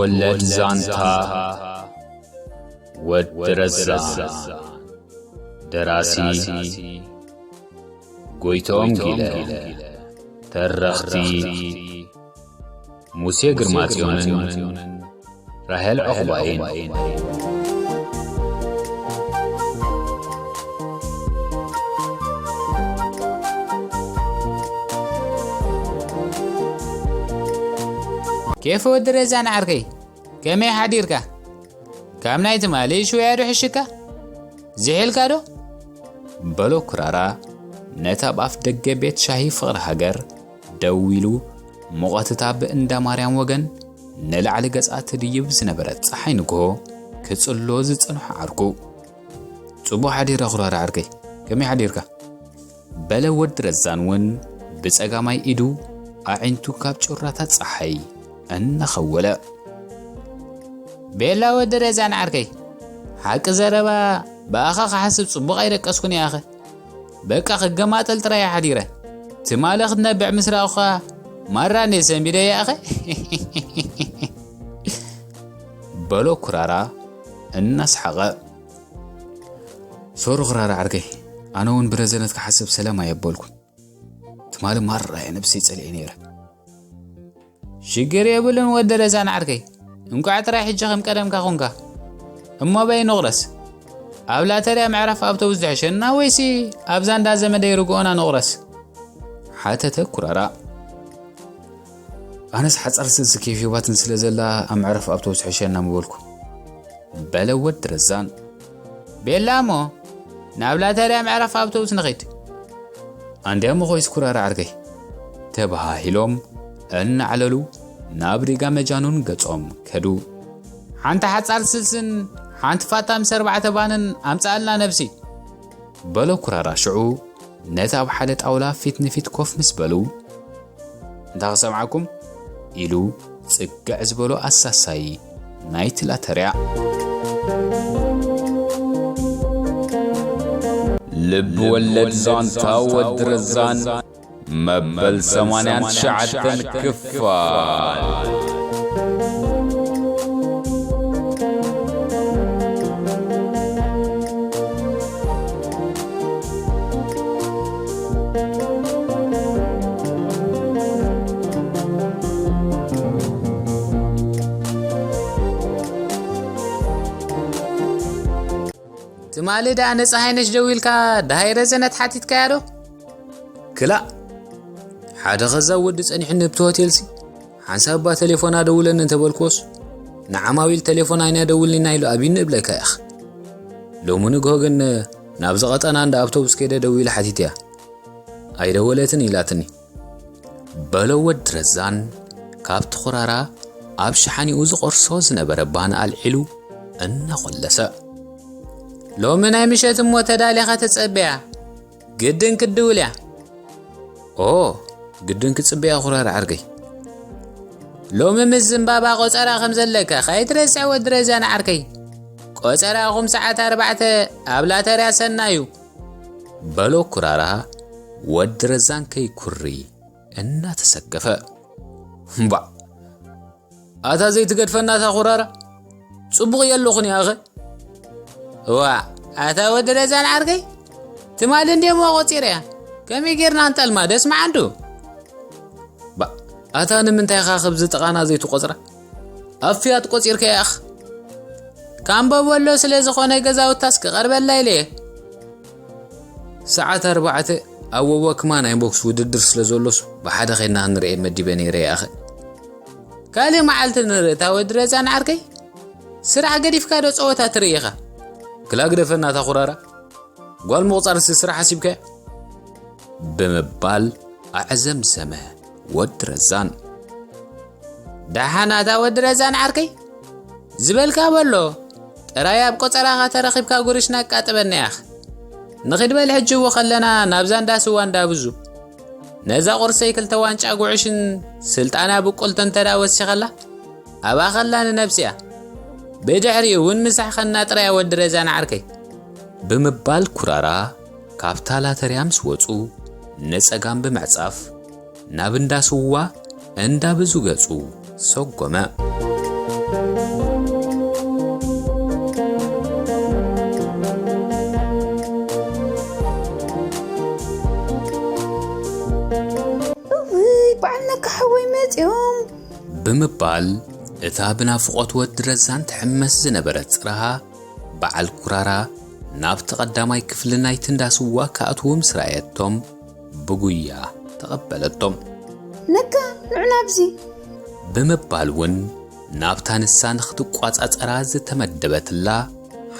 ወለድ ዛንታ ወዲ ረዛ። ደራሲ ጎይቶም ጊለ። ተረኽቲ ሙሴ ግርማጽዮንን ራሄል ዑቕባይን። ኬፍ ወዲ ረዛን ዓርከይ፣ ከመይ ሓዲርካ? ካብ ናይ ትማሊ ሽውያ ዶ ሕሽካ? ዝሒልካ ዶ? በሎ ኩራራ ነታ ኣብ ኣፍ ደገ ቤት ሻሂ ፍቕሪ ሃገር ደው ኢሉ፣ ሙቐትታ ብእንዳ ማርያም ወገን ንላዕሊ ገጻ ትድይብ ዝነበረት ጸሓይ ንግሆ ክጽሎ ዝጸንሖ ዓርኩ። ጽቡቕ ሓዲረ ኩራራ ዓርከይ፣ ከመይ ሓዲርካ? በለ ወዲ ረዛን እውን ብጸጋማይ ኢዱ ኣዒንቱ ካብ ጩራታት ጸሓይ እናኸወለ። ቤላ ወዲ ረዛን ዓርከይ፣ ሓቂ ዘረባ ብኣኻ ክሓስብ ጽቡቕ ኣይደቀስኩን እየ ኣኸ። በቃ ክገማጠል ጥራይ እየ ሓዲረ። ትማሊ ክትነብዕ ምስ ረኣኹኻ ማራ እንድየ ሰንቢደ እየ ኣኸ። በሎ ኩራራ እናስሓቐ። ሶሪ ኩራራ ዓርከይ፣ ኣነ እውን ብረዘነት ክሓስብ ሰላም ኣየበልኩን። ትማሊ ማራ እየ ነብሰይ ጸሊኤ ነይረ። ሽግር የብሉን ወዲ ረዛን ዓርከይ፣ እንቋዕ ጥራይ ሕጂ ከም ቀደምካ ኾንካ። እሞ በይ ንቑረስ። ኣብ ላተርያ ምዕራፍ ኣውቶቡስ ዝሕሸና ወይሲ ኣብዛ እንዳ ዘመደይ ርግኦና ንቑረስ? ሓተተ ኩራራ። ኣነስ ሓጻር ስልሲ ኬፍ ሂባትን ስለ ዘላ ኣብ መዕረፊ ኣውቶቡስ ሕሸና ምበልኩ። በለ ወዲ ረዛን። ቤላ እሞ ናብ ላተርያ መዕረፊ ኣውቶቡስ ንኺድ። ኣንድያ እሞ ኮይስ ኩራራ ዓርከይ። ተበሃሂሎም እናዕለሉ ናብ ሪጋ መጃኑን ገጾም ከዱ። ሓንቲ ሓጻር ስልስን ሓንቲ ፋታ ምስ ኣርባዕተ ባንን ኣምጽኣልና ነብሲ። በሎ ኩራራ ሽዑ ነቲ ኣብ ሓደ ጣውላ ፊት ንፊት ኮፍ ምስ በሉ፣ "እንታይ ክሰምዓኩም?" ኢሉ ጽግዕ ዝበሎ ኣሳሳይ ናይቲ ላተርያ። ልብ ወለድ ዛንታ ወዲ ረዛን መበል ሰማንያን ትሽዓተን ክፋል። ትማሊ ደኣ ንፀሃይነሽ ደዊልካ ደሃይ ረዘነት ሓቲትካያ ዶ? ክላእ፣ ሓደ ኸዛብ ወዲ ጸኒሑኒ ኣብቲ ሆቴልሲ፣ ሓንሳብ እባ ተሌፎና ደውለኒ እንተበልክዎስ፣ ንዓማዊል ተሌፎን ኣይነደውልንና ኢሉ ኣብዩኒ እብለካ ኢኻ። ሎሚ ንግሆ ግን ናብዚ ቀጠና እንዳ ኣውቶቡስ ከይደ ደዊለ ሓቲተያ። ኣይደወለትን ኢላትኒ። በሎ ወዲ ረዛን ካብቲ ኹራራ ኣብ ሸሓኒኡ ዝቖርሶ ዝነበረ ባን ኣልዒሉ እናኾለሰ። ሎሚ ናይ ምሸት እሞ ተዳሊኻ ተጸበያ። ግድን ክትድውል እያ። ኦ፣ ግድን ክጽበያ ኩራር ዓርከይ። ሎሚ ምስ ዝምባባ ቆጸራ ከም ዘለካ ከይትረስዕ ወዲ ረዛን ዓርከይ። ቆጸራኹም ሰዓት ኣርባዕተ ኣብ ላተርያ ሰናዩ። በሎ ኩራራ ወዲ ረዛን ከይኩሪ እናተሰከፈ። እምባእ፣ ኣታ ዘይትገድፈና እታ ኩራራ፣ ጽቡቕ እየ ኣለኹ ኒኣኸ። እዋ፣ ኣታ ወዲ ረዛን ዓርከይ፣ ትማሊ እንድየ እሞ ቆጺረያ። ከመይ ጌርና ንጠልማ ደስ መዓንዱ። ባ፣ ኣታ ንምንታይ ኢኻ ከብዚ ጥቓና ዘይትቆጽራ? ኣብ ፍያት ቆጺርከያ ኢኻ። ካምቦ በሎ ስለ ዝኾነ ገዛውታስ ክቐርበላ ኢለ እየ። ሰዓት ኣርባዕተ ኣብ ወወክማ ናይ ቦክስ ውድድር ስለ ዘሎስ ብሓደ ኸይድና ክንርኤ መዲበ ነይረ እየ ኣኸ። ካልእ መዓልቲ ንርኢ እታ ወዲ ረዛን ዓርከይ። ስራሕ ገዲፍካ ዶ ጸወታ ትርኢ ኢኻ? ክላ ግደፈና እታ ኩራራ። ጓል ምቑጻርሲ ስራሕ ሓሲብካያ? ብምባል ኣዕዘምዘመ ወዲ ረዛን። ደሓን ኣታ ወዲ ረዛን ዓርከይ፣ ዝበልካ በሎ። ጥራይ ኣብ ቆጸራኻ ተረኺብካ ጉርሽና ኣቃጥበና ኢኻ። ንኺድ በል ሕጂ እዎ ከለና ናብዛ እንዳ ስዋ እንዳ ብዙ። ነዛ ቁርሰይ ክልተ ዋንጫ ጉዕሽን ስልጣና ብቁልቲ እንተ ደኣ ወሲኸላ፣ ኣብኣ ከላ ንነብሲ እያ። ብድሕሪኡ እውን ምሳሕ ከና ጥራይ ወዲ ረዛን ዓርከይ። ብምባል ኩራራ ካብታ ላተርያ ምስ ወጹ ንጸጋም ብምዕጻፍ ናብ እንዳ ስዋ እንዳ ብዙ ገጹ ሰጎመ። እውይ፣ በዓል ነካ ሓወይ መጺኦም። ብምባል እታ ብናፍቖት ወዲ ረዛን ትሕመስ ዝነበረት ጽርሃ በዓል ኩራራ ናብቲ ቀዳማይ ክፍሊ ናይቲ እንዳ ስዋ ክኣትዉ ምስ ረኣየቶም ብጉያ ተቐበለቶም። ነካ ንዑ ናብዚ። ብምባል እውን ናብታ ንሳ ንኽትቋጻጸራ ዝተመደበትላ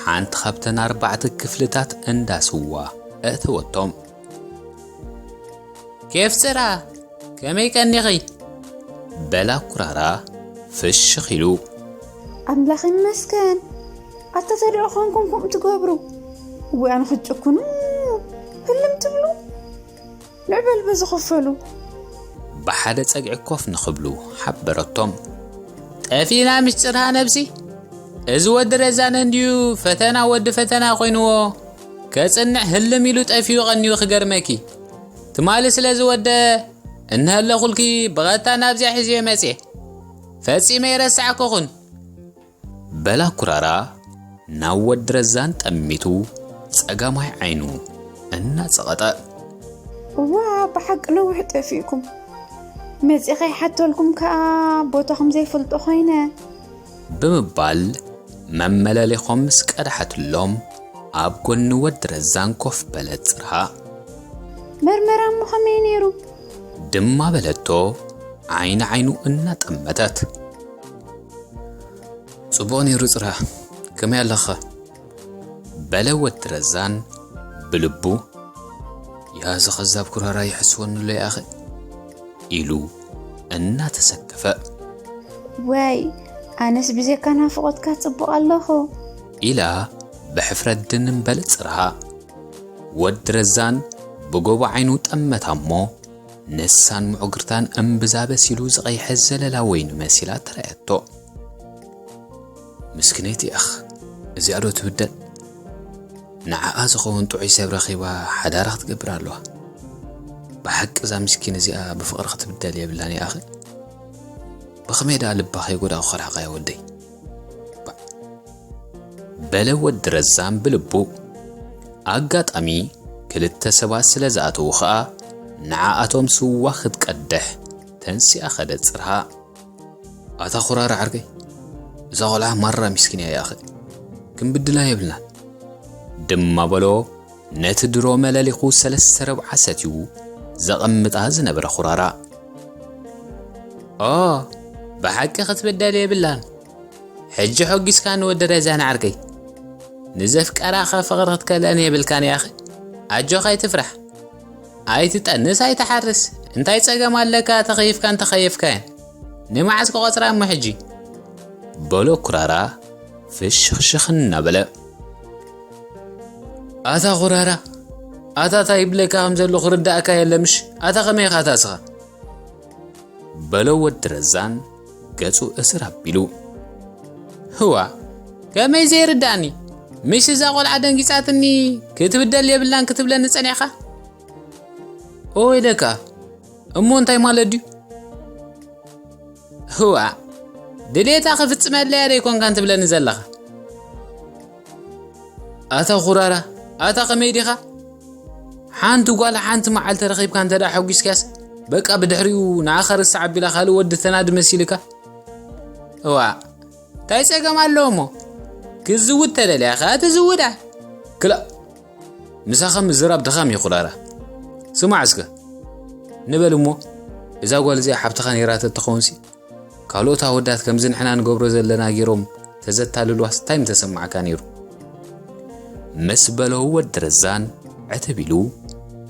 ሓንቲ ካብተን ኣርባዕተ ክፍልታት እንዳ ስዋ እእተወቶም። ኬፍ ጽራ፣ ከመይ ቀኒኺ? በላ ኩራራ ፍሽኽ ኢሉ። ኣምላኽ ይመስገን። ኣታ ተደኣ ኾንኩም ከምኡ ትገብሩ? እዋን ክትጭክኑ ህልም ትብሉ? ንዕበል በዚ ክፈሉ። ብሓደ ጸግዒ ኮፍ ንኽብሉ ሓበረቶም። ጠፊና ምሽጥርሃ ነብሲ? እዚ ወዲ ረዛነ እንድዩ ፈተና ወዲ ፈተና ኮይንዎ። ከጽንዕ ህልም ኢሉ ጠፊኡ ቀንዩ ክገርመኪ። ትማሊ ስለ ዝወደ እንሀለኹልኪ ብቐጥታ ናብዚኣ ሒዝዮ መጽየ። ፈጺመ ይረሳዕኩኹን። በላ ኩራራ ናብ ወዲ ረዛን ጠሚቱ ጸጋማይ ዓይኑ እናጸቐጠ። እዋ፣ ብሓቂ ነዊሕ ጠፊእኩም። መጺኸ ይሓተልኩም ከኣ ቦታኹም ዘይፈልጦ ኮይነ። ብምባል መመለሊኾም ምስ ቀድሓትሎም ኣብ ጎኒ ወዲ ረዛን ኮፍ በለት ጽርሃ። መርመራ እሞ ከመይ ነይሩ? ድማ በለቶ ዓይኒ ዓይኑ እናጠመተት። ጽቡቕ ነይሩ ጽርሃ፣ ከመይ ኣለኻ? በለ ወዲ ረዛን ብልቡ። ያዚ ኸዛብ ኩራራ ይሕስወኒ ኣሎ ይኣኸ ኢሉ እናተሰከፈ። ወይ ኣነስ ብዘካ ናፍቖትካ ጽቡቕ ኣለኹ። ኢላ ብሕፍረት ድንን በለት ጽርሃ። ወዲ ረዛን ብጎቦ ዓይኑ ጠመታ እሞ ንሳን ምዕጉርታን እምብዛ በሲሉ ዝቐይሐ ዘለላ ወይኒ መሲላ ተራእየቶ። ምስኪነይቲ እኽ፣ እዚኣ ዶ ትብደል? ንዓኣ ዝኸውን ጥዑይ ሰብ ረኺባ ሓዳራ ክትገብር ኣለዋ። ብሓቂ እዛ ምስኪን እዚኣ ብፍቕሪ ክትብደል የብላን እያ ኣኸ። ብኸመይ ደኣ ልባ ከይጎዳእኩ ከርሕቓያ ወደይ? ባዕ። በለ ወዲ ረዛን ብልቡ። ኣጋጣሚ ክልተ ሰባት ስለ ዝኣተዉ ኸኣ ንዓኣቶም ስዋ ክትቀድሕ ተንሲኣ ኸደት ጽርሃ። ኣታ ኹራራ ዓርከይ፣ እዛ ቖልዓ ማራ ሚስኪን እያ ይኣኸ፣ ክንብድላ የብልናን። ድማ በሎ ነቲ ድሮ መለሊኹ ሰለስተ ረብዓ ሰትዩ ዘቐምጣ ዝነበረ ኹራራ። ኦ፣ ብሓቂ ክትብደል የብላን። ሕጂ ሖጊስካ ንወዲ ረዛን ዓርከይ። ንዘፍቀራኸ ፍቕሪ ክትከልአን የብልካን ያኸ። ኣጆኻ ኣይትፍራሕ። ኣይትጠንስ ኣይትሓርስ። እንታይ ጸገም ኣለካ ተኸይፍካ እንተኸየፍካየን? ንመዓስ ክቖጽራ እሞ ሕጂ? በሎ ኩራራ ፍሽኽሽኽ እናበለ። ኣታ ኩራራ፣ ኣታ እንታይ ይብለካ ከም ዘሎ ክርዳእካ የለ ምሽ? ኣታ ከመይ ኢኻ ኣታ እስኻ? በሎ ወዲ ረዛን ገጹ እስር ኣቢሉ። ህዋ፣ ከመይ ዘይርዳእኒ? ምሽ እዛ ቖልዓ ደንጊጻትኒ ክትብደል የብላን ክትብለኒ ጸኒዕኻ? ኦይ ደካ፣ እሞ እንታይ ማለት ድዩ? ህዋ፣ ድሌታ ክፍጽመለያ ደይኮንካን ትብለኒ ዘለኻ? ኣታ ኹራራ፣ ኣታ ከመይ ዲኻ? ሓንቲ ጓል ሓንቲ መዓልቲ ረኺብካ እንተ ደኣ ሓጒስካስ፣ በቃ ብድሕሪኡ ንዓኻ ርሳዕ ኣቢላ ካልእ ወዲ ተናዲ መሲልካ? እዋእ፣ እንታይ ጸገም ኣለዎ እሞ? ክዝውድ ተደልያ ከኣ ትዝውዳ። ክላእ፣ ምሳኻ ምዝራብ ድኻም እዩ ኹራራ። ስማዕ እስከ፣ ንበል እሞ፣ እዛ ጓል እዚኣ ሓብትኻ ነይራ ተትኸውንሲ፣ ካልኦት ኣወዳት ከምዚ ንሕና ንገብሮ ዘለና ገይሮም ተዘታልልዋስ እንታይ ምተሰማዕካ ነይሩ? ምስ በሎ ወዲ ረዛን ዕትብ ኢሉ፣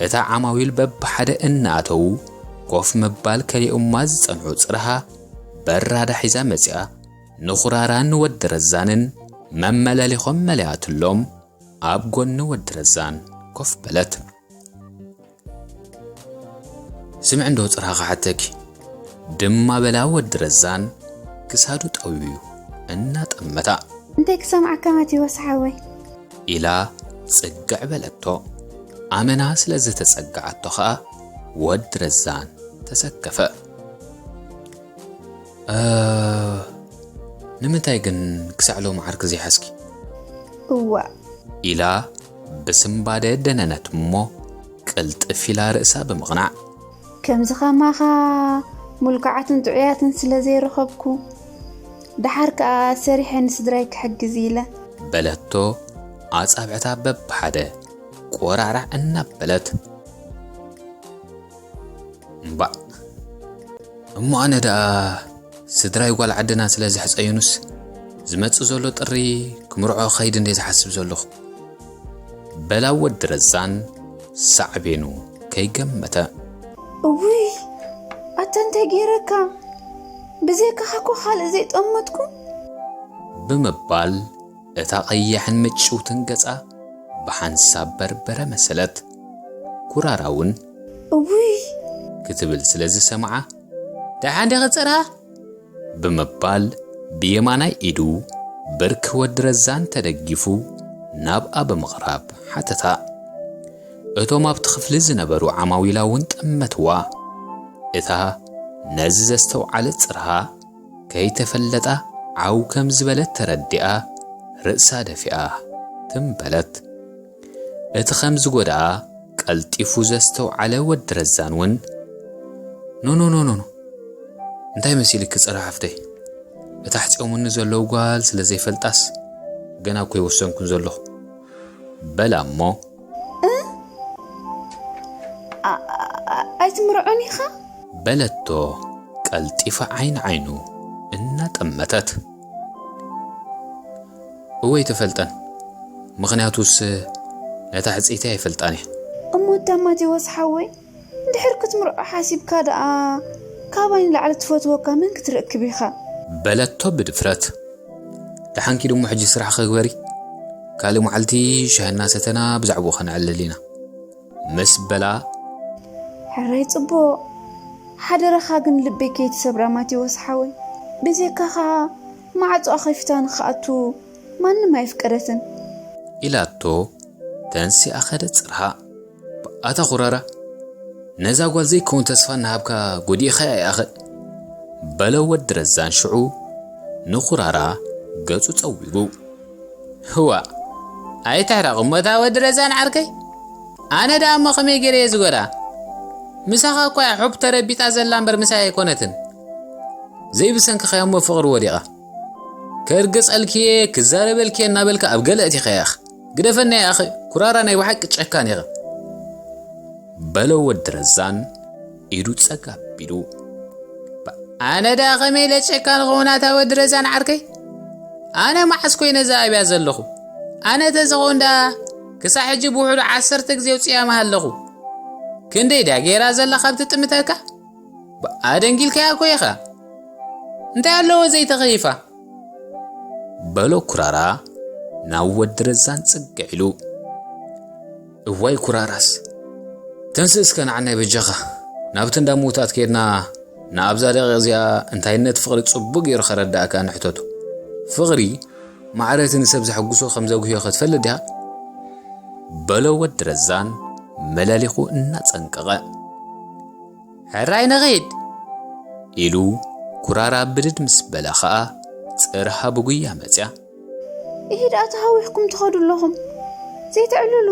እታ ዓማዊል በብሓደ እናኣተዉ ኮፍ ምባል ከሊኦማ ዝጸንሑ ጽርሃ በራዳ ሒዛ መጺኣ፣ ንኹራራን ንወዲ ረዛንን መመለሊኾም መሊኣትሎም ኣብ ጎኒ ወዲ ረዛን ኮፍ በለት። ስምዒ እንዶ ጽርሃ ክሓተኪ፣ ድማ በላ ወዲ ረዛን ክሳዱ ጠውዩ እናጠመታ። እንታይ ክሰምዓካ ማቴዎስ ሓወይ? ኢላ ጽግዕ በለቶ። ኣመና ስለ ዝተጸግዓቶ ኸኣ ወዲ ረዛን ተሰከፈ። እ፣ ንምንታይ ግን ክሳዕ ሎሚ ዓርኪ ዘይሓዝኪ? እዋእ ኢላ ብስምባደ ደነነት እሞ ቅልጥፍ ኢላ ርእሳ ብምቕናዕ። ከምዚ ኸማኻ ሙልኩዓትን ጥዑያትን ስለ ዘይረኸብኩ፣ ደሓር ከኣ ሰሪሐ ንስድራይ ክሕግዝ ኢለ። በለቶ ኣጻብዕታ በብሓደ ቆራዕራዕ እናበለት። እምባእ እሞ ኣነ ደኣ ስድራይ ጓል ዓድና ስለ ዘሕጸዩንስ ዝመጽእ ዘሎ ጥሪ ክምርዖ ኸይድ እንደ ዝሓስብ ዘለኹ። በላ ወዲ ረዛን ሳዕቤኑ ከይገመተ። እውይ ኣታ እንታይ ገይረካ? ብዘይካኻ እኮ ካልእ ዘይጠመትኩ። ብምባል እታ ቐያሕን ምጭውትን ገጻ ብሓንሳብ በርበረ መሰለት። ኩራራ እውን እውይ ክትብል ስለ ዝሰምዓ፣ ደሓን ዲኺ ጽርሃ? ብምባል ብየማናይ ኢዱ ብርኪ ወዲ ረዛን ተደጊፉ ናብኣ ብምቕራብ ሓተታ። እቶም ኣብቲ ክፍሊ ዝነበሩ ዓማዊላ እውን ጠመትዋ። እታ ነዚ ዘስተውዓለት ጽርሃ ከይተፈለጣ ዓው ከም ዝበለት ተረዲኣ ርእሳ ደፊኣ ትም በለት። እቲ ከም ዝጎድኣ ቀልጢፉ ዘስተውዓለ ወዲ ረዛን እውን፣ ኖኖኖኖኖ እንታይ መሲልኪ ጽርሃ ሓፍተይ? እታ ኣሕጺኦምኒ ዘለዉ ጓል ስለ ዘይፈልጣስ ገና እኮ ኣይወሰንኩን ዘለኹ። በላ እሞ ኣ- ኣ- ኣ- ኣይትምርዖን ኢኻ? በለቶ ቀልጢፋ ዓይኒ ዓይኑ እናጠመተት። እወ ኣይተፈልጠን፣ ምኽንያቱስ ነታ ሕጽይቲ ኣይፈልጣን እየ። እሞ እታ ማቴዎስ ሓወይ እንድሕር ክትምርዖ ሓሲብካ ደኣ ካባይ ንላዕሊ ትፈትወካ መን ክትረክብ ኢኻ? በለቶ ብድፍረት። ደሓንኪ ድሞ ሕጂ ስራሕ ኸግበሪ፣ ካልእ መዓልቲ ሻሂ እናሰተና ብዛዕባኡ ኸነዕልል ኢና ምስ በላ ሕራይ ጽቡቕ። ሓደራኻ ግን ልበይ ከይትሰብራ ማቴዎስ ሓወይ። ብዘይካኻ ማዕጾኣ ከፊታ ንኽኣቱ ማንም ኣይፍቀደትን። ኢላቶ ተንሲኣ ኸደት ጽርሃ። ኣታ ኩራራ፣ ነዛ ጓል ዘይከውን ተስፋ እናሃብካ ጎዲእኻያ ኢኻ። በሎ ወዲ ረዛን ሽዑ ንኩራራ ገጹ ጸዊጉ። ህዋ ኣይትሕረቕ እሞ እታ ወዲ ረዛን ዓርከይ። ኣነ ደኣ እሞ ከመይ ገይረ እየ ዝጎድኣ? ምሳኻ እኳ እያ ሑብ ተረቢጣ ዘላ እምበር ምሳይ ኣይኮነትን። ዘይብሰንክኻያ እሞ ፍቕሪ ወዲቓ። ከርግጸልኪ እየ ክዛረበልኪ እየ እናበልካ ኣብ ገለ እቲኻያ ኢኻ። ግደፈኒ ኣኺ ኩራራ ናይ ብሓቂ ጨካን ኢኻ። በሎ ወዲ ረዛን ኢዱ ጸግ ኣቢሉ። ኣነ ደኣ ከመይ ኢለ ጨካን ኸውን ኣታ ወዲ ረዛን ዓርከይ? ኣነ መዓስ ኮይነ እዛ ኣብያ ዘለኹ? ኣነ ተዝኸውን ደኣ ክሳዕ ሕጂ ብውሕዱ ዓሰርተ ግዜ ውጽያ ምሃለኹ። ክንደይ ድያ ገይራ ዘላ ካብ ትጥምተካ? ኣደንጊልካያ እኮ ኢኻ። እንታይ ኣለዎ ዘይተኸይፋ? በሎ ኩራራ ናብ ወዲ ረዛን ጽግዕ ኢሉ። እዋይ ኩራራስ፣ ተንስእ እስከ ንዓናይ በጃኻ ናብቲ እንዳ ምውታት ከይድና ንኣብዛ ደቂቕ እዚኣ እንታይነት ፍቕሪ ጽቡቕ ገይሩ ከረዳእካ ንሕተቱ። ፍቕሪ ማዕረ እቲ ንሰብ ዘሐጉሶ ከም ዘጉህዮ ከትፈልጥ ዲኻ? በሎ ወዲ ረዛን መለሊኹ እናጸንቀቐ። ሕራይ ንኺድ ኢሉ ኩራራ ብድድ ምስ በለ ኸኣ ጽርሃ ብጉያ መጽያ። ይሂድ ኣተሃዊኽኩም ትኸዱ ኣለኹም ዘይትዕልሉ።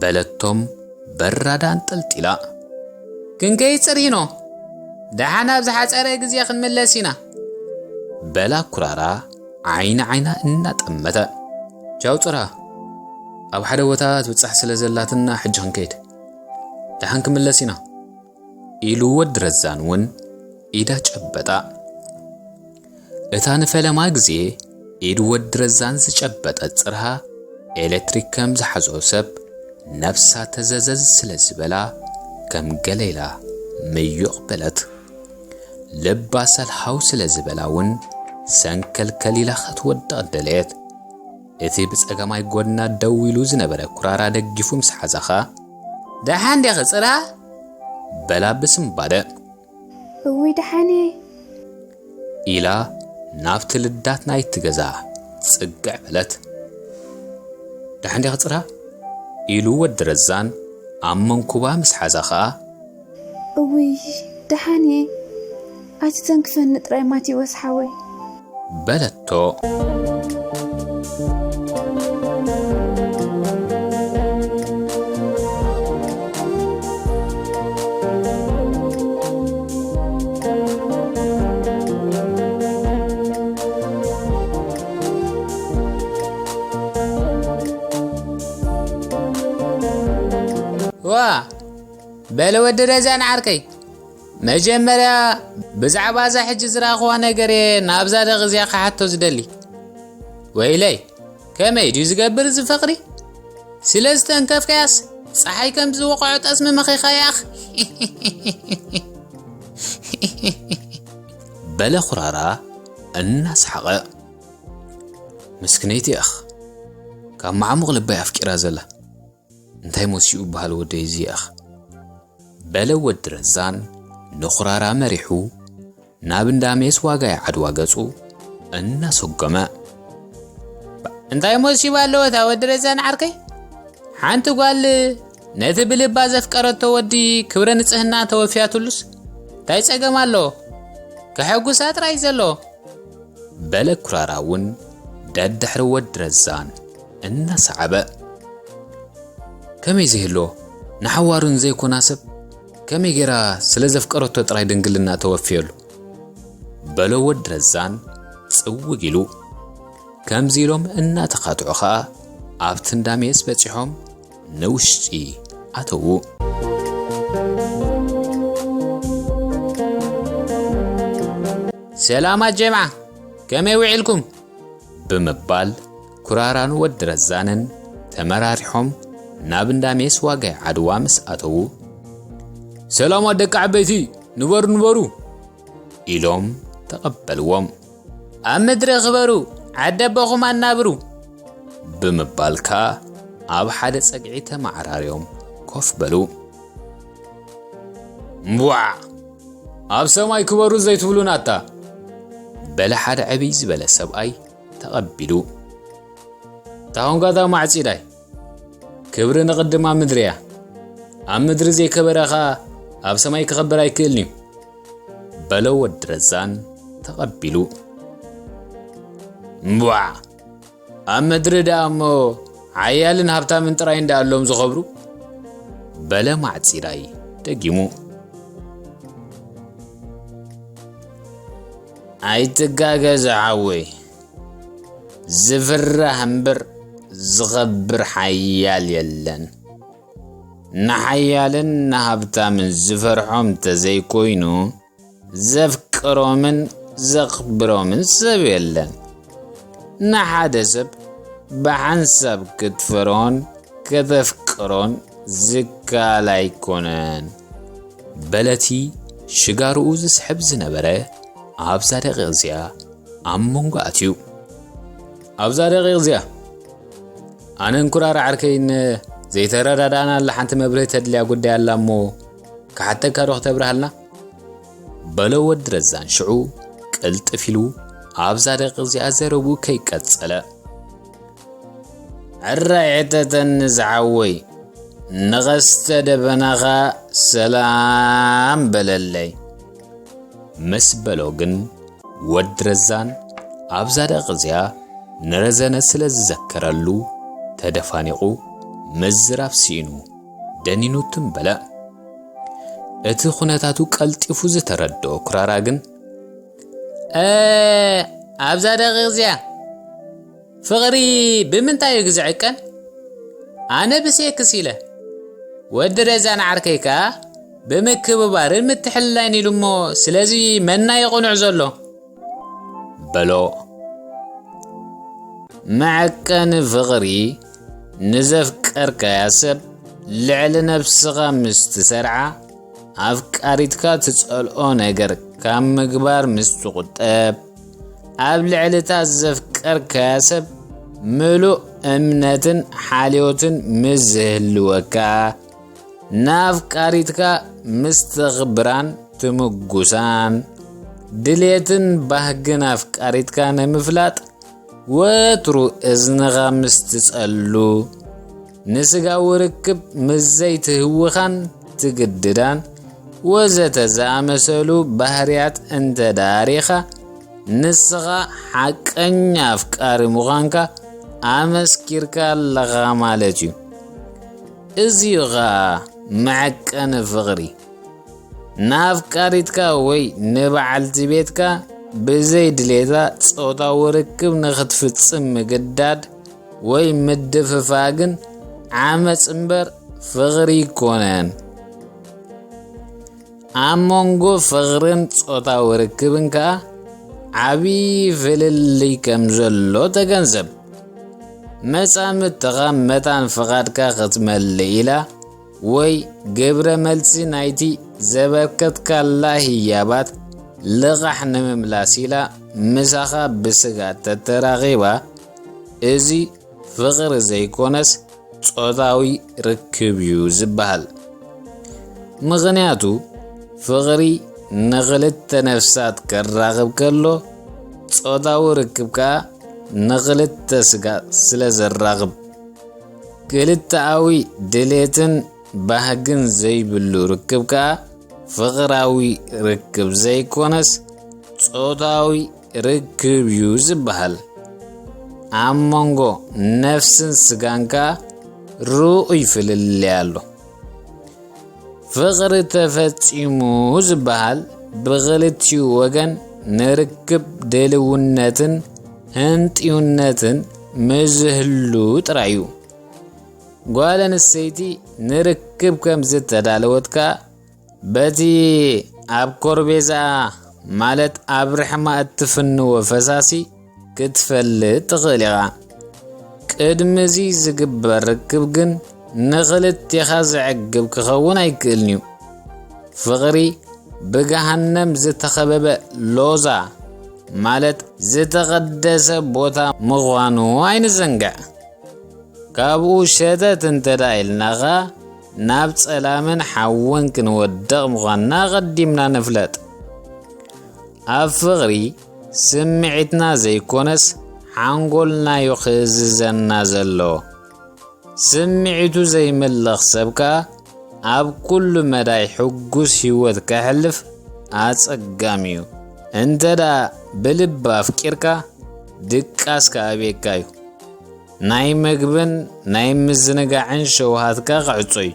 በለቶም በራዳ ኣንጠልጢላ። ክንከይ ጽርሂኖ ደሓን ኣብ ዝሓጸረ ግዜ ክንምለስ ኢና። በላ ኩራራ ዓይኒ ዓይና እናጠመተ። ቻው ጽርሃ፣ ኣብ ሓደ ቦታ ትብጻሕ ስለ ዘላትና ሕጂ ክንከይድ፣ ደሓን ክምለስ ኢና። ኢሉ ወዲ ረዛን እውን ኢዳ ጨበጣ። እታ ንፈለማ ግዜ ኢድ ወዲ ረዛን ዝጨበጠት ጽርሃ ኤሌክትሪክ ከም ዝሓዞ ሰብ ነብሳ ተዘዘዝ ስለ ዝበላ ከም ገለ ኢላ ምዩቕ በለት። ልባ ሰልሃው ስለ ዝበላ እውን ሰንከልከል ኢላ ኸትወድቕ ደለየት። እቲ ብጸጋማይ ጎድና ደው ኢሉ ዝነበረ ኩራራ ደጊፉ ምስ ሓዛኻ ደሓን ዲኺ ጽርሃ? በላ ብስምባደ። እውይ ደሓን እየ። ኢላ ናብቲ ልዳት ናይቲ ገዛ ጽግዕ በለት። ደሓን ዲኺ ጽርሃ? ኢሉ ወዲ ረዛን ኣብ መንኩባ ምስ ሓዛ ኸኣ እውይ ደሓን እየ። ኣይትተንክፈኒ ጥራይ ማቴዎስ ሓወይ። በለቶ። ዋ፣ በለ ወዲ ረዛን ዓርከይ፣ መጀመርያ ብዛዕባ እዛ ሕጂ ዝረኣኽዋ ነገር እየ ናብዛ ደቂ እዚኣ ክሓቶ ዝደሊ። ወይለይ፣ ከመይ ድዩ ዝገብር እዚ ፍቕሪ? ስለ ዝተንከፍካያስ፣ ጸሓይ ከም ዝወቕዖ ጠስሚ መኺኻያ ኢኻ። በለ ኩራራ እናሰሓቐ። ምስክነይቲ እኽ፣ ካብ መዓሙቕ ልበይ ኣፍቂራ ዘላ። እንታይ መሲኡ በሃል ወደይ እዚ እኽ? በለ ወዲ ረዛን ንኹራራ መሪሑ ናብ እንዳ ሜስ ዋጋይ ዓድዋ ገጹ እናሰጎመ። እንታይ መሲባ ኣለዎ እታ ወዲ ረዛን ዓርከይ? ሓንቲ ጓል ነቲ ብልባ ዘፍቀረቶ ወዲ ክብረ ንጽህና ተወፊያትሉስ እንታይ ጸገም ኣለዎ? ከሐጉሳ ጥራይ ዘሎ። በለ ኩራራ እውን ደድሕሪ ወዲ ረዛን እናሰዓበ። ከመይ ዘይህሎ ንሓዋሩን ዘይኮና ሰብ ከመይ ጌራ ስለ ዘፍቀረቶ ጥራይ ድንግልና ተወፍየሉ? በሎ ወዲ ረዛን ጽውግ ኢሉ። ከምዚ ኢሎም እናተኻትዑ ኸኣ ኣብቲ እንዳ ሜስ በጺሖም ንውሽጢ ኣተዉ። ሰላማት ጀምዓ፣ ከመይ ውዒልኩም? ብምባል ኩራራን ወዲ ረዛንን ተመራሪሖም ናብ እንዳ ሜስ ዋጋይ ዓድዋ ምስ ኣተዉ፣ ሰላማት ደቂ ዓበይቲ፣ ንበሩ ንበሩ ኢሎም ተቐበልዎም። ኣብ ምድሪ ክበሩ፣ ዓዲ ኣቦኹም ኣናብሩ ብምባል ከኣ ኣብ ሓደ ጸግዒ ተመዓራርዮም ኮፍ በሉ። እምቧዕ! ኣብ ሰማይ ክበሩ ዘይትብሉና ኣታ! በለ ሓደ ዕብይ ዝበለ ሰብኣይ ተቐቢሉ። ታኾንካታ ማዕጺዳይ፣ ክብሪ ንቕድማ ምድሪ እያ። ኣብ ምድሪ ዘይከበረ ኸኣ ኣብ ሰማይ ክኸብር ኣይክእልን እዩ። በሎ ወዲ ረዛን ተቐቢሉ። እምቧዕ! ኣብ ምድሪ ደኣ እሞ ሓያልን ሃብታምን ጥራይ እንዳ ኣሎም ዝኸብሩ። በለ ማዕጺዳይ ደጊሙ። ኣይትጋገ ዝሓወይ፣ ዝፍራሕ እምበር ዝኸብር ሓያል የለን። ንሓያልን ንሃብታምን ዝፈርሖም ተዘይኮይኑ፣ ዘፍቅሮምን ዘኽብሮምን ሰብ የለን። ንሓደ ሰብ ብሓንሳብ ክትፈርሆን ከተፍቅሮን ዝከኣል ኣይኮነን። በለቲ ሽጋርኡ ዝስሕብ ዝነበረ ኣብዛ ደቂቕ እዚኣ ኣብ መንጎ ኣትዩ። ኣብዛ ደቂቕ እዚኣ ኣነን ኩራራ ዓርከይን ዘይተረዳዳእናላ ሓንቲ መብርሂ ተድልያ ጉዳይ ኣላ እሞ ክሓተካ ዶ ክተብርሃልና? በሎ ወዲ ረዛን ሽዑ ቅልጥፍ ኢሉ ኣብዛ ደቂቕ እዚኣ ዘረብኡ ከይቀጸለ። ሕራይ ሕተተኒ ዝሓወይ፣ ንቐስተ ደበናኻ ሰላም በለለይ። ምስ በሎ ግን ወዲ ረዛን ኣብዛ ደቂቕ እዚኣ ንረዘነ ስለ ዝዘከረሉ ተደፋኒቑ ምዝራብ ስኢኑ ደኒኑ ትም በለ። እቲ ኩነታቱ ቀልጢፉ ዝተረድኦ ኩራራ ግን፣ "እ፣ ኣብዛ ደቂቕ እዚኣ ፍቕሪ ብምንታይ እዩ ዝዕቀን? ኣነ ብሴክስ ኢለ፣ ወዲ ረዛን ዓርከይ ከኣ ብምክብባርን ምትሕልላይን ኢሉ እሞ፣ ስለዚ መና እዩ ቅኑዕ ዘሎ?" በሎ። መዐቀኒ ፍቕሪ ንዘፍቀርካያ ሰብ ልዕሊ ነብስኻ ምስ ትሰርዓ፣ ኣፍቃሪትካ ትጸልኦ ነገር ካብ ምግባር ምስ ትቑጠብ፣ ኣብ ልዕሊ እታ ዘፍቀርካያ ሰብ ምሉእ እምነትን ሓልዮትን ምስ ዝህልወካ፣ ንኣፍቃሪትካ ምስ ተኽብራን ትምጉሳን፣ ድሌትን ባህግን ኣፍቃሪትካ ንምፍላጥ ወትሩ እዝንኻ ምስ ትጸሉ፣ ንስጋዊ ርክብ ምስ ዘይትህውኻን ትግድዳን፣ ወዘተ ዝኣመሰሉ ባህርያት እንተ ደኣ ርኢኻ፣ ንስኻ ሓቀኛ ኣፍቃሪ ምዃንካ ኣመስኪርካ ኣለኻ ማለት እዩ። እዚዩ ኸኣ መዐቀኒ ፍቕሪ። ንኣፍቃሪትካ ወይ ንበዓልቲ ቤትካ ብዘይ ድሌታ ጾታዊ ርክብ ንኽትፍጽም ምግዳድ ወይ ምድፍፋግን ዓመጽ እምበር ፍቕሪ ኣይኮነን። ኣብ መንጎ ፍቕርን ጾታዊ ርክብን ከኣ ዓቢ ፍልልይ ከም ዘሎ ተገንዘብ። መጻምድትኻ መታን ፍቓድካ ክትመልእ ኢላ ወይ ግብረ መልሲ ናይቲ ዘበርከትካላ ህያባት ልቓሕ ንምምላስ ኢላ ምሳኻ ብስጋ ተተራኺባ፣ እዚ ፍቕሪ ዘይኮነስ ጾታዊ ርክብ እዩ ዝበሃል። ምኽንያቱ ፍቕሪ ንኽልተ ነፍሳት ከራኽብ ከሎ፣ ጾታዊ ርክብ ከኣ ንኽልተ ስጋ ስለ ዘራኽብ። ክልተኣዊ ድሌትን ባህግን ዘይብሉ ርክብ ከኣ ፍቕራዊ ርክብ ዘይኮነስ ጾታዊ ርክብ እዩ ዝበሃል። ኣብ መንጎ ነፍስን ስጋን ከኣ ርኡይ ፍልልይ ኣሎ። ፍቕሪ ተፈጺሙ ዝበሃል ብኽልቲኡ ወገን ንርክብ ድልውነትን ህንጥዩነትን ምስ ዝህሉ ጥራይ እዩ። ጓል ኣንስተይቲ ንርክብ ከም ዝተዳለወት ከኣ በቲ ኣብ ኮርቤዛ ማለት ኣብ ርሕማ እትፍንዎ ፈሳሲ ክትፈልጥ ትኽእል ኢኻ። ቅድሚ እዚ ዝግበር ርክብ ግን ንኽልቴኻ ዘዕግብ ክኸውን ኣይክእልን እዩ። ፍቕሪ ብገሃነም ዝተኸበበ ሎዛ ማለት ዝተቐደሰ ቦታ ምዃኑ ኣይንዘንግዕ። ካብኡ ሸተት እንተ ደኣ ኢልና ኸኣ ናብ ጸላምን ሓውን ክንወድቕ ምዃንና ኣቐዲምና ንፍለጥ። ኣብ ፍቕሪ ስምዒትና ዘይኮነስ ሓንጎልና እዩ ክእዝዘና ዘለዎ። ስምዒቱ ዘይምልኽ ሰብ ከኣ ኣብ ኩሉ መዳይ ሕጉስ ህይወት ከሕልፍ ኣጸጋሚ እዩ። እንተ ደኣ ብልቢ ኣፍቂርካ ድቃስ ክኣብየካ እዩ። ናይ መግብን ናይ ምዝንጋዕን ሸውሃትካ ክዕጾ እዩ።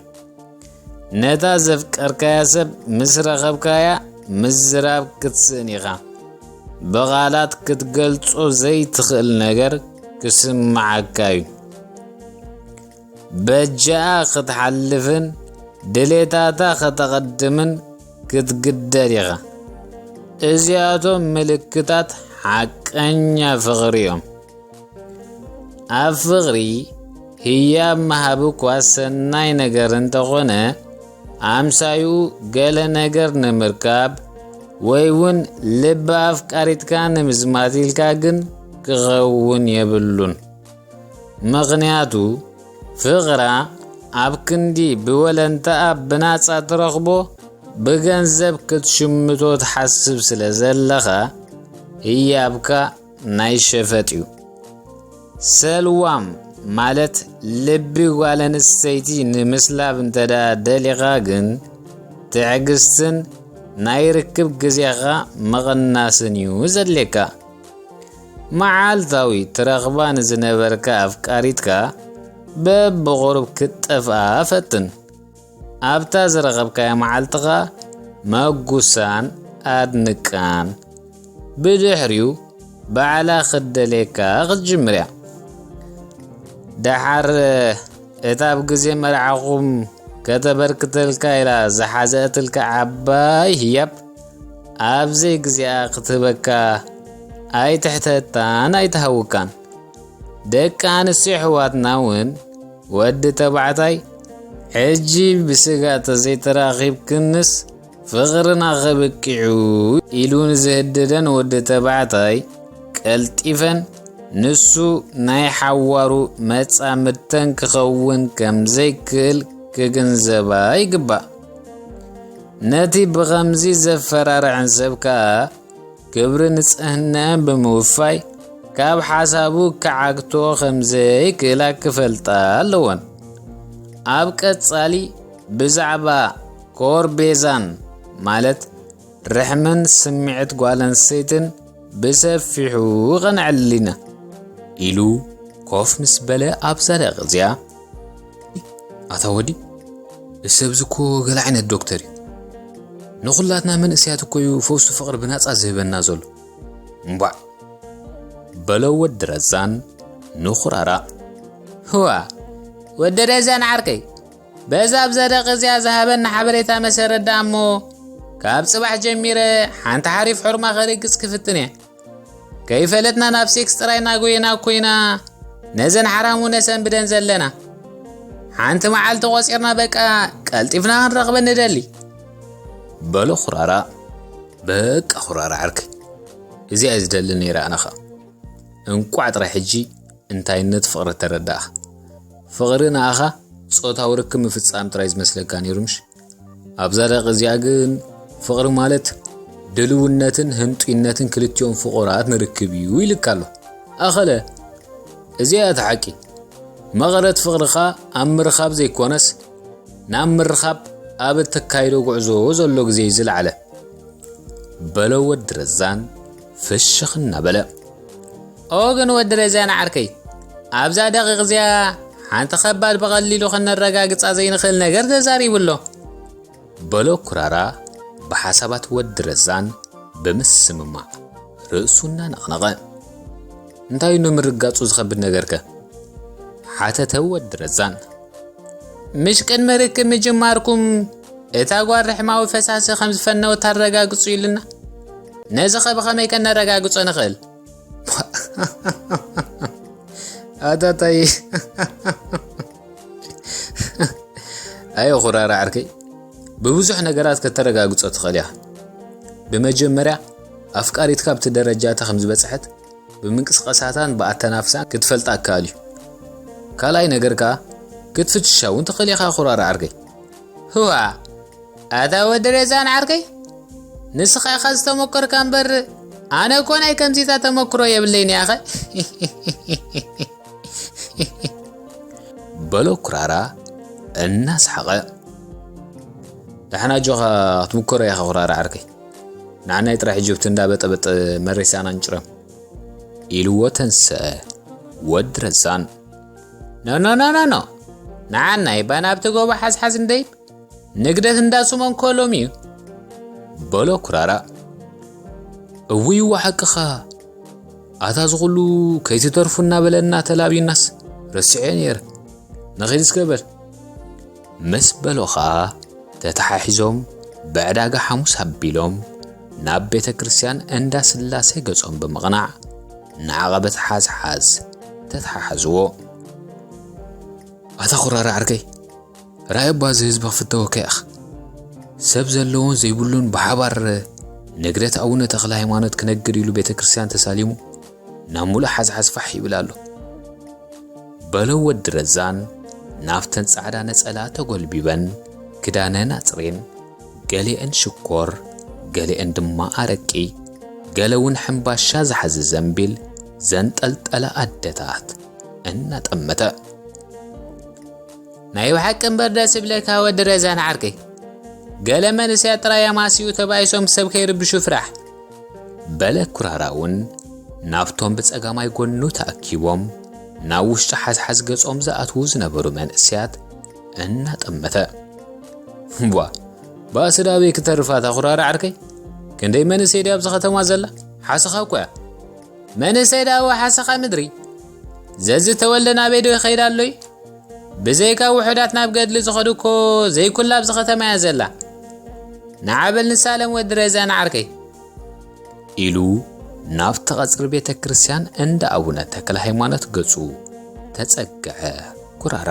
ነታ ዘፍቀርካያ ሰብ ምስ ረኸብካያ ምዝራብ ክትስእን ኢኻ። ብቓላት ክትገልጾ ዘይትኽእል ነገር ክስምዓካ እዩ። በጃኣ ክትሓልፍን ድሌታታ ከተቐድምን ክትግደድ ኢኻ። እዚኣቶም ምልክታት ሓቀኛ ፍቕሪ እዮም። ኣብ ፍቕሪ ህያብ ምሃብ እኳ ሰናይ ነገር እንተኾነ፣ ኣምሳይኡ ገለ ነገር ንምርካብ ወይ እውን ልቢ ኣፍቃሪትካ ንምዝማት ኢልካ ግን ክኸውን የብሉን። ምኽንያቱ ፍቕራ ኣብ ክንዲ ብወለንታኣ ብናጻ ትረኽቦ፣ ብገንዘብ ክትሽምቶ ትሓስብ ስለ ዘለኻ፣ ህያብካ ናይ ሸፈጥ እዩ። ሰልዋም ማለት ልቢ ጓል ኣንስተይቲ ንምስላብ እንተ ደኣ ደሊኻ ግን፣ ትዕግስትን ናይ ርክብ ግዜኻ ምቕናስን እዩ ዘድልየካ። መዓልታዊ ትረኽባ ንዝነበርካ ኣፍቃሪትካ በብቑሩብ ክትጠፍኣ ፈትን። ኣብታ ዝረኸብካያ መዓልትኻ መጉሳን ኣድንቃን። ብድሕሪኡ ባዕላ ክትደልየካ ክትጅምር እያ። ደሓር እታ ኣብ ግዜ መርዓኹም ከተበርክተልካ ኢላ ዝሓዘእትልካ ዓባይ ህያብ ኣብ ዘይግዜኣ ክትህበካ ኣይትሕተታን ኣይትሃውካን። ደቂ ኣንስትዮ ኣሕዋትና እውን ወዲ ተባዕታይ ሕጂ ብስጋ ተዘይተራኺብክንስ ፍቕርና ከብቂዑ ኢሉ ንዝህድደን ወዲ ተባዕታይ ቀልጢፈን ንሱ ናይ ሓዋሩ መጻምድተን ክኸውን ከም ዘይክእል ክግንዘባ ይግባእ። ነቲ ብኸምዚ ዘፈራርዐን ሰብ ከኣ ክብሪ ንጽህናኣን ብምውፋይ ካብ ሓሳቡ ክዓግትኦ ከም ዘይክእላ ክፈልጣ ኣለወን። ኣብ ቀጻሊ ብዛዕባ ኮርቤዛን ማለት ርሕምን ስምዒት ጓል ኣንስተይትን ብሰፊሑ ቐንዐልና ኢሉ ኮፍ ምስ በለ ኣብዛ ደቂቕ እዚኣ፣ ኣታ ወዲ፣ እሰብዚ እኮ ገለ ዓይነት ዶክተር እዩ። ንኹላትና መንእሰያት እኮ እዩ ፈውሲ ፍቕሪ ብናጻ ዝህበና ዘሎ። እምቧዕ፣ በሎ ወዲ ረዛን ንኹራራ። ህዋ፣ ወዲ ረዛን ዓርከይ፣ በዛ ኣብዛ ደቂ እዚኣ ዝሃበና ሓበሬታ መሰረት ደኣ እሞ፣ ካብ ጽባሕ ጀሚረ ሓንቲ ሓሪፍ ሑርማ ክርግጽ ክፍትን እየ። ከይፈለጥና ናብ ሴክስ ጥራይ እናጎየና እኮ ኢና ነዘን ሓራሙ ነሰንብደን ዘለና። ሓንቲ መዓልቲ ቆጺርና በቃ ቀልጢፍና ክንረኽበን ንደሊ። በሎ ኩራራ። በቃ ኩራራ ዓርከይ፣ እዚኣ እየ ዝደሊ ነይረ ኣነ ኸኣ። እንቋዕ ጥራይ ሕጂ እንታይነት ፍቕሪ ተረዳእኻ። ፍቕሪ ንኣኻ ጾታዊ ርክብ ምፍጻም ጥራይ ዝመስለካ ነይሩ ምሽ? ኣብዛ ደቂ እዚኣ ግን ፍቕሪ ማለት ድልውነትን ህንጡይነትን ክልቲኦም ፍቑራት ንርክብ እዩ ኢልካ ኣሎ። ኣኸለ፣ እዚኣ እያ እቲ ሓቂ። መቐረት ፍቕርኻ ኣብ ምርኻብ ዘይኮነስ፣ ናብ ምርኻብ ኣብ እተካይዶ ጉዕዞ ዘሎ ግዜ እዩ ዝለዓለ። በሎ ወዲ ረዛን ፍሽኽ እናበለ። ኦ ግን ወዲ ረዛን ዓርከይ፣ ኣብዛ ደቂቕ እዚኣ ሓንቲ ከባድ ብቐሊሉ ከነረጋግጻ ዘይንኽእል ነገር ተዛሪቡ ኣሎ። በሎ ኩራራ ብሓሳባት ወዲ ረዛን ብምስምማዕ ርእሱ እናነቕነቐ። እንታይ እዩ ንምርጋጹ ዝኸብድ ነገርከ? ሓተተ ወዲ ረዛን። ምሽ ቅድሚ ርክብ ምጅማርኩም እታ ጓል ርሕማዊ ፈሳሲ ከም ዝፈነወት ታረጋግጹ ኢሉና። ነዚ ኸ ብኸመይ ከነረጋግጾ ንኽእል? ኣታታይ። ኣዮ ኩራራ ዓርከይ፣ ብብዙሕ ነገራት ከተረጋግጾ ትኽእል ኢኻ። ብመጀመርያ ኣፍቃሪትካ ኣብቲ ደረጃ እታ ከም ዝበጽሐት ብምንቅስቓሳታን ብኣተናፍሳን ክትፈልጣ ኣካል እዩ። ካልኣይ ነገር ከኣ ክትፍትሻ እውን ትኽእል ኢኻ ኩራራ ዓርከይ። ህዋ፣ ኣታ ወዲ ረዛን ዓርከይ፣ ንስኻ ኢኻ ዝተመኮርካ እምበር ኣነ እኮ ናይ ከምዚታ ተመክሮ የብለይን ያኸ። በሎ ኩራራ እናሰሓቐ። ደሓን ኣጆኻ ክትምከሮ ኢኻ ኩራራ ዓርከይ። ንዓናይ ጥራይ ሕጂ ብቲ እንዳበጠበጠ መሬሳና ንጭረም ኢልዎ ተንስአ ወዲ ረዛን። ኖ ኖ ኖ ኖ ኖ፣ ንዓናይ ባና ኣብቲ ጎቦ ሓዝሓዝ እንደይብ ንግደት እንዳሱሞን ኮሎም እዩ። በሎ ኩራራ። እውይ እዋ ሓቅኻ፣ ኣታ ዝኹሉ ከይትተርፉ እናበለና ተላብዩናስ ረሲዐ ነይረ። ንኺድ እስከ በል። ምስ በሎ ኸኣ ተተሓሒዞም ብዕዳጋ ሓሙስ ኣቢሎም ናብ ቤተ ክርስቲያን እንዳ ስላሴ ገጾም ብምቕናዕ ንዓቐበት ሓዝሓዝ ተተሓሓዝዎ። ኣታ ኩራራ ዓርከይ፣ ራእይ እባ እዚ ህዝቢ ክፍተወካ ኢኻ። ሰብ ዘለዎን ዘይብሉን ብሓባር ንግደት ኣቡነ ተኽለ ሃይማኖት ክነግድ ኢሉ ቤተ ክርስቲያን ተሳሊሙ ናብ ሙሉእ ሓዝሓዝ ፋሕ ይብል ኣሎ። በሎ ወዲ ረዛን ናብተን ጻዕዳ ነጸላ ተጎልቢበን ክዳነን ኣጽሬን፣ ገሊአን ሽኮር፣ ገሊአን ድማ ኣረቂ፣ ገለ እውን ሕምባሻ ዝሓዘ ዘንቢል ዘንጠልጠላ ኣደታት እናጠመተ። ናይ ብሓቂ እምበር ደስ ይብለካ ወዲ ረዛን ዓርከይ። ገለ መንእሰያት ጥራይ ኣማስዩ ተባኢሶም ሰብ ከይርብሹ ፍራሕ። በለ ኩራራ እውን ናብቶም ብጸጋማይ ጎኑ ተኣኪቦም ናብ ውሽጢ ሓዝሓዝ ገጾም ዝኣትዉ ዝነበሩ መንእሰያት እናጠመተ። እምቧ፣ ባእሲ ዳ ኣበይ ክተርፍ ኣታ ኩራራ ዓርከይ? ክንደይ መንእሰይ ድያ ኣብዚ ከተማ ዘላ? ሓሰኻ እኮ እያ። መንእሰይ ዳ ወሓሰኻ ምድሪ? ዘዝተወልደ ናበይ ዶ ይኸይድ ኣሎ እዩ? ብዘይካ ውሑዳት ናብ ገድሊ ዝኸዱ እኮ ዘይኩላ ኣብዚ ከተማ እያ ዘላ። ንዓ በል ንሳለም ወዲ ረዛን ዓርከይ። ኢሉ ናብቲ ቐጽሪ ቤተ ክርስቲያን እንዳ ኣቡነ ተክለ ሃይማኖት ገጹ ተጸግዐ ኩራራ።